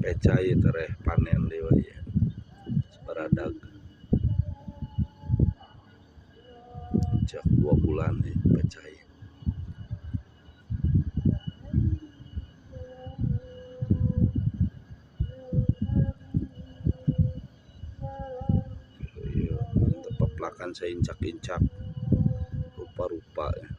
Pecai tereh panen deui we ieu. Sabaradag. Cek 2 bulan ieu pecai. Ieu peplakan saincak-incak rupa-rupa ya.